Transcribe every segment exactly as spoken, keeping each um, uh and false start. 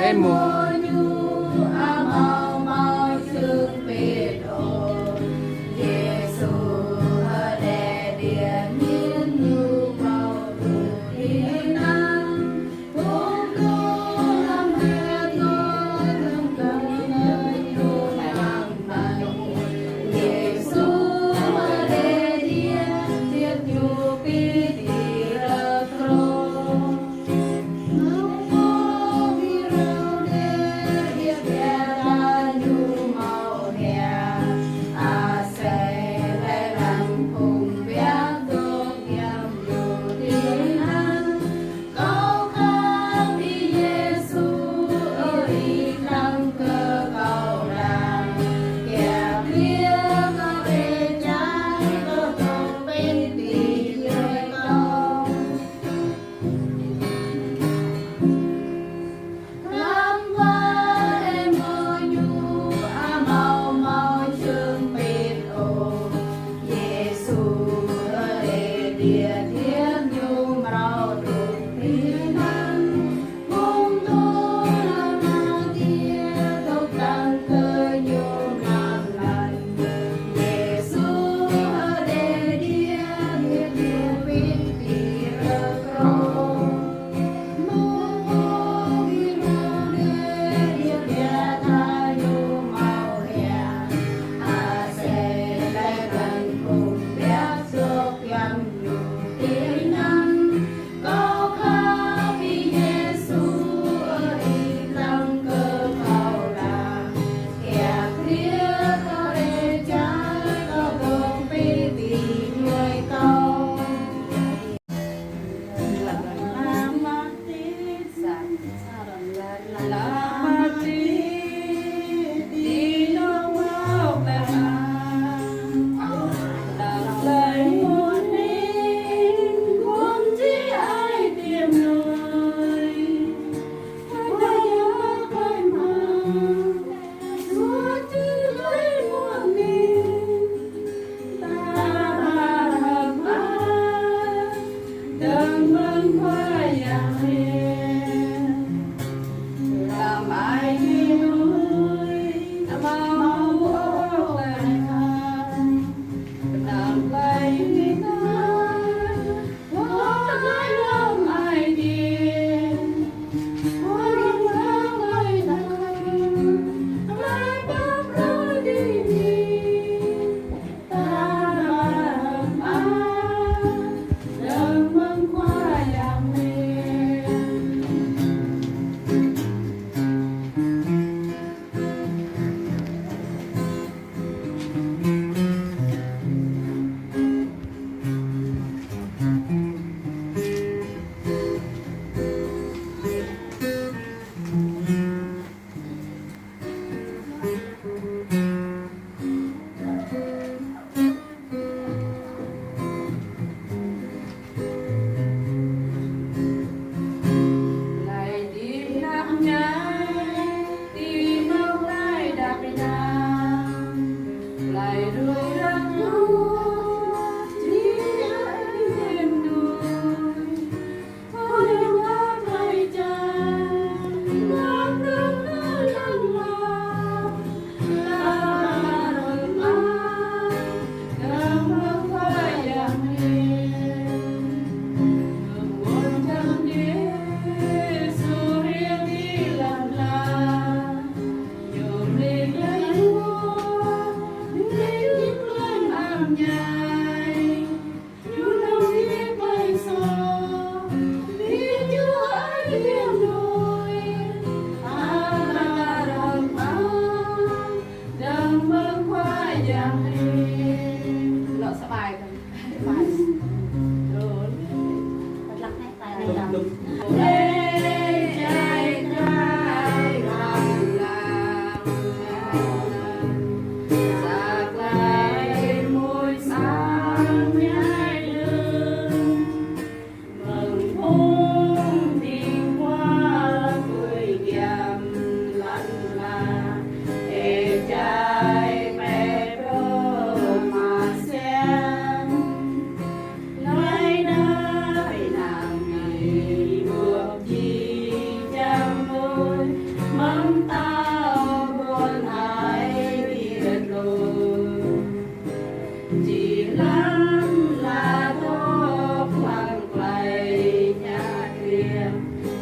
Êmô.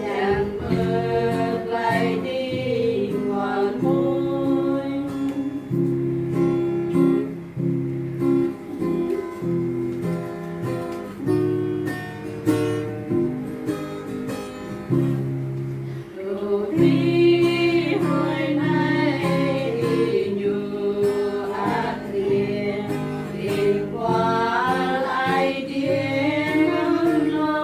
Yang mơ klei dĭng buăl mmuñ. Rŭ ri hruê anei diñu ăt hriê, dĭng buăl Aê Diê mơ̆ng lŏ.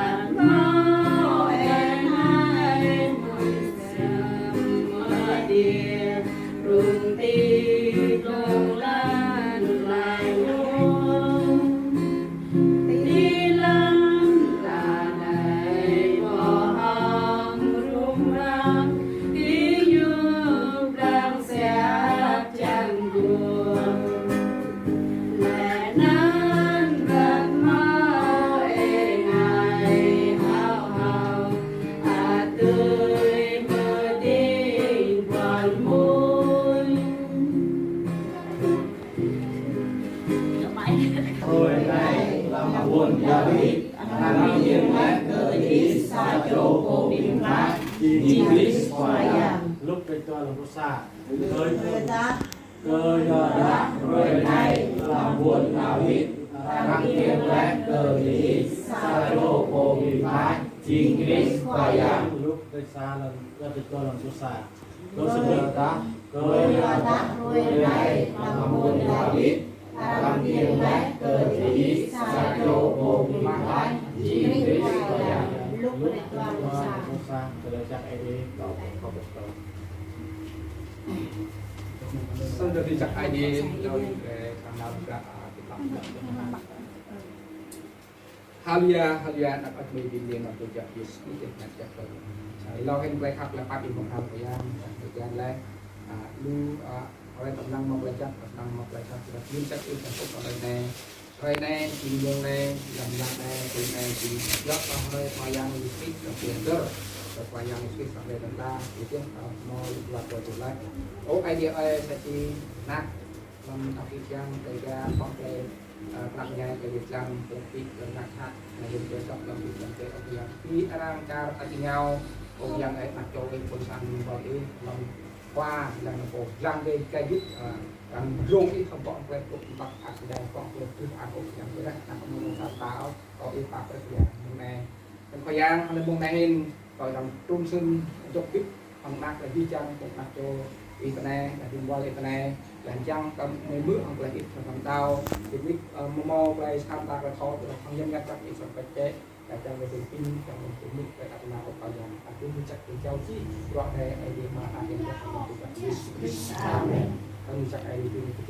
Ăt mâo ênai mnuih siam mơ̆ng adiê, rŭng ti dlông lăn lai lông. Ti lăn ala anei boh hŏng rŭng răng, diñu dlăng siap čang guôn. Leh anăn ăt mâo êngai hao hao, ăt dưi mơ̆ng dĭng buăl mmuñ. Hruê anei hlăm ƀuôn Dawid, arăng iêng lač kơ Ih sa čô pô bi mtlaih, jing Krist Khua Yang. Luk kdrêč dua hlăm pluh sa. Kyuadah hruê anei hlăm ƀuôn Dawid, arăng iêng lač kơ Ih sa čô pô bi mtlaih, jing Krist Khua Yang. Luk kdrêč sa hlăm, kdrêč dua hlăm pluh sa. Kyuadah hruê anei hlăm ƀuôn Dawid, arăng iêng lač kơ Ih sa čô pô bi mtlaih, jing Krist Khua Yang. Luk kdrêč dua hlăm pluh sa. Snăn kơ jăk Aê Diê, êlâo ih drei, kơ nao gah, a, ti lăng. Haleluya, haleluya, anak Aê Diê bi mni nao kơ jăk Yêsu Krist, jăk jăk. Sa êlâo hĭn klei khăp klei pap ih mơ̆ng Khua Yang, jăk jăk leh. A, lu, a, hruê anei knŏng mâo klei jăk, knŏng mâo klei jăk, klei jăk ih jăk kơ hruê anei. Hruê anei, jing mông anei, hlăm hlăm anei, hruê anei, jing jăk kơ hruê Khua Yang Yêsu Krist, kơ hruê dơr, kơ Khua Yang Yêsu Krist, kơ hruê dơr, kơ hruê dơr, kơ mâo lu klei jăk lač. Ơ Aê Diê ơi, sa čô anak, hlăm tăp ih čiăng, tơdah pŏk klei, ơ, prăk ñai, klei dlăng, klei pĭt, klei ngă jhat, klei yŭm klei dŏk, hlăm pĭt, hlăm klei ôk yang. Ih arăng čar ăt êngao, ôk yang ăt anak čô ih, phung sang ƀuôn ih, hlăm khua, hlăm pô, hlăm klei jăk, ơ, arăng dlông ih, thâo pŏk klei dôk ƀăk, ăt dlăng pŏk klei dôk, ăt ôk yang, ƀiădah, anak mơ̆ng sa ta, ôk, ôk ih pap klei yang, mơ̆ng anei. Kơ Khua Yang, hlăm mông anei hĭn, kơ arăng trŭn sưng, dôk bĭt, hŏng anak leh jih jang, kơ anak čô ih tinei, leh dĭng buăl ih tinei, leh anăn čiăng kơ mei mưh hŏng klei ih srăng đăo, ih nik, ơ, mâo mâo klei srăng đăo klei thâo, klei thâo yan ngă jăk ih srăng pơčeh, leh čiăng kơ ih pĭn, čiăng kơ ih mưh klei đăo nao kơ Khua Yang, ăt jing jăk kơ jao jih, bruă drei Aê Diê Ama Anak Yang Jăk Yêsu Krist. Amen. Kơ jăk Aê Diê bi mni kơ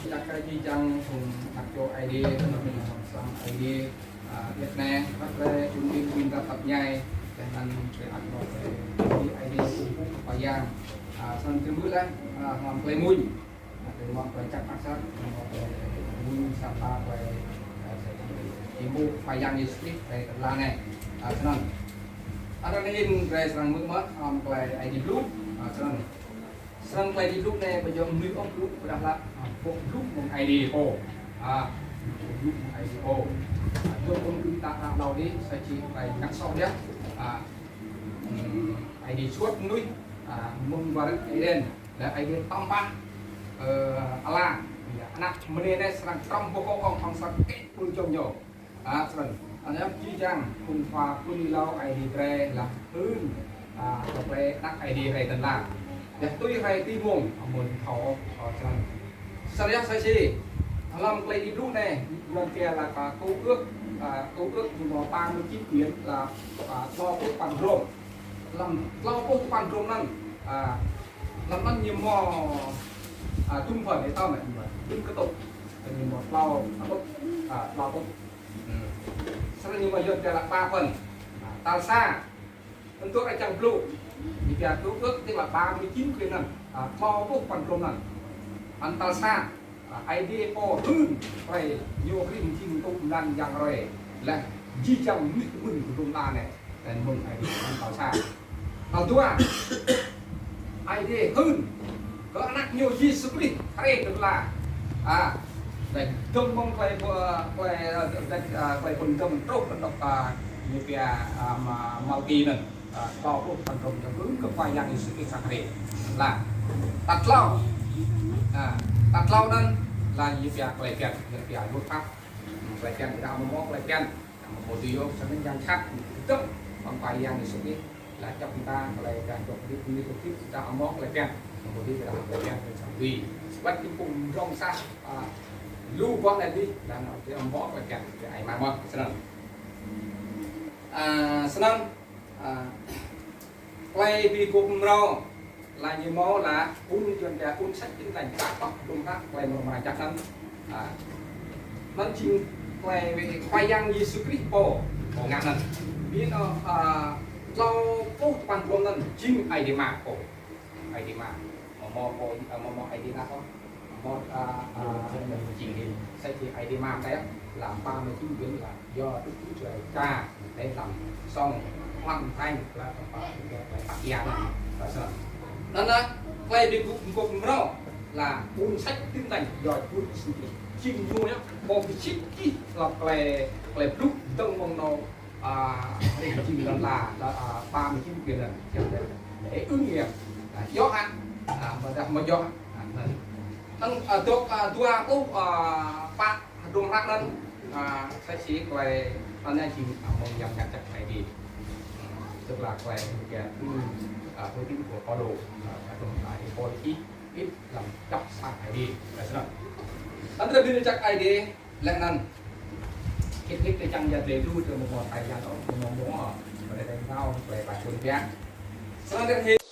jăk kơ jih jang phung anak čô Aê Diê, kơ anak mnuih hŏng sang Aê Diê, a, Việt Nam, kơ drei ƀuôn ƀĭng ƀĭng dăp dăp ñai, leh anăn drei ăt mâo klei Aê Diê phung pŭ Khua Yang. A, snăn drei mưh leh, a, hlăm klei mmuñ. A, drei mâo klei jăk mơh sơ̆, mâo klei mmuñ sa pă klei, a, sa čô pô Khua Yang Yêsu Krist, drei tơdah leh anei. A, snăn. Ară anei drei srăng mưh mơh, hlăm klei Aê Diê blŭ, a, snăn. Snăn klei Aê Diê blŭ anei, ƀu djŏ mnuih ôh blŭ, ƀiădah lač, a, boh blŭ mơ̆ng Aê Diê pô. A, boh blŭ mơ̆ng Aê Diê pô. A, djŏ mơ̆ng ta hlâo dih, sa čô klei ngă soh yơh. A, hm, Aê Diê suôt mnuih, a, mơ̆ng war Êđen. Leh Aê Diê tăm pah, ơ, ala. Ya, anak mniê anei srăng kăm boh kŏ ŏng hŏng sa kĕ ƀuôn čŏng ñu. A, snăn. Anăn jih jang, phung khua, phung êlâo Aê Diê drei leh hưn, a, kơ klei anak Aê Diê drei tơdah. Dah tui hriê ti mông, amâo thâo, a, snăn. Snăn yơh sa čô. Hlăm klei Aê Diê blŭ anei, Yuăn pia lač kơ Cựu Ước, a, Cựu Ước ñu mâo ba mươi chín quyển lač, a, tlâo pluh păn hdruôm. Hlăm tlâo pluh păn hdruôm anăn, a, hlăm anăn ñu mâo, a, dŭm phần, ih thâo mơh, dŭm kdŭp. Ñu mâo tlâo kdŭp, a, tlâo kdŭp. Hmm. Snăn ñu mâo Yuăn pia lač ba phần. A, tal sa. Anăn tŭ ai čiăng blŭ. Ñu pia Cựu Ước tức là ba mươi chín quyển anăn. A, tlâo pluh păn hdruôm anăn. Anăn tal sa. A, Aê Diê pô hưn, klei ñu hrih mjing tŭ mlan yang hruê. Leh jih jang mnuih mơ̆ng hdruôm ala anei. Anăn mơ̆ng Aê Diê anăn tal sa. Tal dua. Aê Diê hưn kơ anak ñu Yêsu Krist hriê ti lăn ala. A, Dơ̆ng mơ̆ng klei bu-, klei, ơ, dơ̆ng, ơ, klei bŭn dơ̆ng truh kơ dôk, ơ, ñu pia, ơ, ma-, Malaki anăn. Ơ, tlâo pluh păn dơ̆ng dơ̆ng kơ Khua Yang Yêsu Krist srăng hriê. Lah. Tal tlâo. Ơ, tal tlâo anăn lah ñu pia klei bhiăn, ñu pia luật pháp. Klei bhiăn, dah amâo mâo klei bhiăn. Amâo mâo dưi ôh, snăn yang jhat dơ̆ng mơ̆ng Khua Yang Yêsu Krist. Lah čăp mta klei bhiăn dôk dip, dip, dip, dah amâo mâo klei bhiăn. Amâo mâo dưi dah klei bhiăn, klei srăng dưi. Wăt ti phung rŏng sah, ơ, lu boh anei dih, dah amâo mâo klei bhiăn, klei ai mang mơh, snăn. Ơ, snăn, ơ, klei bi mguôp mrâo, lah ñu mâo lah ƀuôn Yuăn pia ƀuôn Sách Tin Lành, ta pŏk dŭm hră klei mrâo mrang jăk anăn. Ơ, anăn jing klei wê Khua Yang Yêsu Krist pô, pô ngă anăn. Bi anăn, ơ, tlâo pluh dua păn dơ̆ng anăn jing Aê Diê Ama pô. Aê Diê Ama. Amâo mâo pô, ơ, amâo mâo Aê Diê Anak ôh. Amâo, ơ, ơ, jing hĭn. Sa čô Aê Diê Ama anei lah ba mươi chín quyển là do Đức Chúa Trời cha để làm son hoàn thành là trong ba quyển là Phat Ya anăn. Là snăn. Anăn lah klei bi mguôp, mguôp mrâo lah ƀuôn Sách Tin Lành do Chúa Giêsu Krist. Jing ñu yơh, pô bi sĭt čih leh klei, klei blŭ dơ̆ng mơ̆ng anôk ơ, hrih jing lăn ala, lăn, ơ, ba mươi chín quyển anăn, čiăng leh, leh ưng yơh. Ơ, djŏ hă? Ơ, amâodah amâo djŏ hă? Ơ, anăn. Anăn, ơ, dôk, ơ, dua pluh, ơ, pă hdruôm hră anăn, ơ, sa čô klei anăn jing, ơ, mơ̆ng yang ngă jăk Aê Diê. Tức là klei ñu pia, ơ, thư tín của Pôlô, ơ, hdruôm hră Pôlô čih, ih hlăm čăp sang Aê Diê, leh snăn. Anăn drei bi ngă jăk Aê Diê, leh anăn. Khĭt khĭt drei čiăng yăl dliê lu drei amâo mâo thâo yăl ôh, amâo mâo mơh. Brei drei nao klei Bible pia. Snăn drei hĕ.